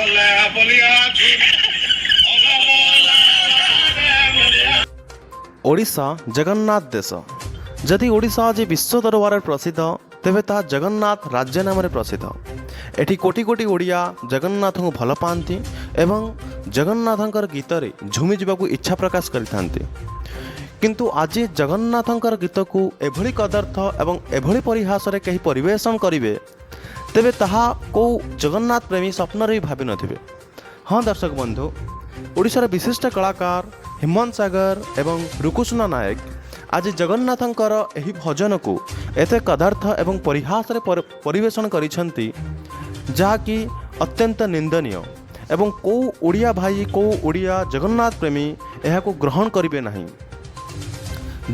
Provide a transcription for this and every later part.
ବଲିଆ ଝୁଲି। ଓଡ଼ିଶା ଜଗନ୍ନାଥ ଦେଶ। ଯଦି ଓଡ଼ିଶା ଆଜି ବିଶ୍ୱ ଦରବାରରେ ପ୍ରସିଦ୍ଧ, ତେବେ ତାହା ଜଗନ୍ନାଥ ରାଜ୍ୟ ନାମରେ ପ୍ରସିଦ୍ଧ। ଏଠି କୋଟି କୋଟି ଓଡ଼ିଆ ଜଗନ୍ନାଥଙ୍କୁ ଭଲ ପାଆନ୍ତି ଏବଂ ଜଗନ୍ନାଥଙ୍କର ଗୀତରେ ଝୁମି ଯିବାକୁ ଇଚ୍ଛା ପ୍ରକାଶ କରିଥାନ୍ତି। କିନ୍ତୁ ଆଜି ଜଗନ୍ନାଥଙ୍କର ଗୀତକୁ ଏଭଳି କଦର୍ଥ ଏବଂ ଏଭଳି ପରିହାସରେ କେହି ପରିବେଷଣ କରିବେ, ତେବେ ତାହା କେଉଁ ଜଗନ୍ନାଥ ପ୍ରେମୀ ସ୍ୱପ୍ନରେ ବି ଭାବିନଥିବେ। ହଁ ଦର୍ଶକ ବନ୍ଧୁ, ଓଡ଼ିଶାର ବିଶିଷ୍ଟ କଳାକାର ହ୍ୟୁମାନ ସାଗର ଏବଂ ରୁକୁସୁନା ନାୟକ ଆଜି ଜଗନ୍ନାଥଙ୍କର ଏହି ଭଜନକୁ ଏତେ କଦାର୍ଥ ଏବଂ ପରିହାସରେ ପରିବେଷଣ କରିଛନ୍ତି, ଯାହାକି ଅତ୍ୟନ୍ତ ନିନ୍ଦନୀୟ ଏବଂ କେଉଁ ଓଡ଼ିଆ ଭାଇ, କେଉଁ ଓଡ଼ିଆ ଜଗନ୍ନାଥ ପ୍ରେମୀ ଏହାକୁ ଗ୍ରହଣ କରିବେ ନାହିଁ।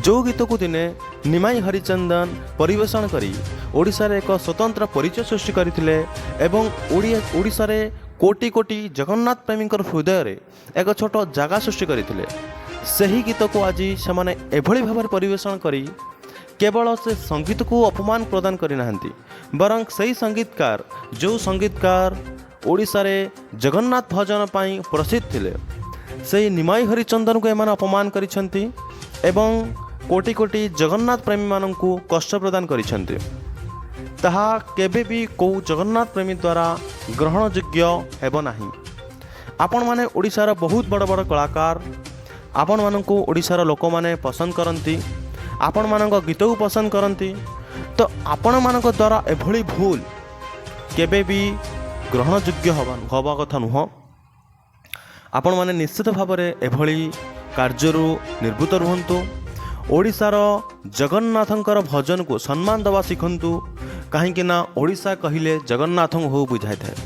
ଯେଉଁ ଗୀତକୁ ଦିନେ ନିମାଇ ହରିଚନ୍ଦନ ପରିବେଷଣ କରି ଓଡ଼ିଶାରେ ଏକ ସ୍ୱତନ୍ତ୍ର ପରିଚୟ ସୃଷ୍ଟି କରିଥିଲେ ଏବଂ ଓଡ଼ିଶାରେ କୋଟି କୋଟି ଜଗନ୍ନାଥ ପ୍ରେମୀଙ୍କର ହୃଦୟରେ ଏକ ଛୋଟ ଜାଗା ସୃଷ୍ଟି କରିଥିଲେ, ସେହି ଗୀତକୁ ଆଜି ସେମାନେ ଏଭଳି ଭାବରେ ପରିବେଷଣ କରି କେବଳ ସେ ସଙ୍ଗୀତକୁ ଅପମାନ ପ୍ରଦାନ କରିନାହାନ୍ତି, ବରଂ ସେଇ ସଙ୍ଗୀତକାର, ଯେଉଁ ସଙ୍ଗୀତକାର ଓଡ଼ିଶାରେ ଜଗନ୍ନାଥ ଭଜନ ପାଇଁ ପ୍ରସିଦ୍ଧ ଥିଲେ, ସେଇ ନିମାଇ ହରିଚନ୍ଦନକୁ ଏମାନେ ଅପମାନ କରିଛନ୍ତି ଏବଂ କୋଟି କୋଟି ଜଗନ୍ନାଥ ପ୍ରେମୀମାନଙ୍କୁ କଷ୍ଟ ପ୍ରଦାନ କରିଛନ୍ତି। ତାହା କେବେ ବି କେଉଁ ଜଗନ୍ନାଥ ପ୍ରେମୀ ଦ୍ୱାରା ଗ୍ରହଣଯୋଗ୍ୟ ହେବ ନାହିଁ। ଆପଣମାନେ ଓଡ଼ିଶାର ବହୁତ ବଡ଼ ବଡ଼ କଳାକାର। ଆପଣମାନଙ୍କୁ ଓଡ଼ିଶାର ଲୋକମାନେ ପସନ୍ଦ କରନ୍ତି, ଆପଣମାନଙ୍କ ଗୀତକୁ ପସନ୍ଦ କରନ୍ତି। ତ ଆପଣମାନଙ୍କ ଦ୍ୱାରା ଏଭଳି ଭୁଲ କେବେ ବି ଗ୍ରହଣଯୋଗ୍ୟ ହେବା କଥା ନୁହଁ। ଆପଣମାନେ ନିଶ୍ଚିତ ଭାବରେ ଏଭଳି କାର୍ଯ୍ୟରୁ ନିବୃତ୍ତ ରୁହନ୍ତୁ। ଓଡ଼ିଶାର ଜଗନ୍ନାଥଙ୍କର ଭଜନକୁ ସମ୍ମାନ ଦେବା ଶିଖନ୍ତୁ, କାହିଁକି ନା ଓଡ଼ିଶା କହିଲେ ଜଗନ୍ନାଥଙ୍କୁ ହଉ ବୁଝାଇଥାଏ।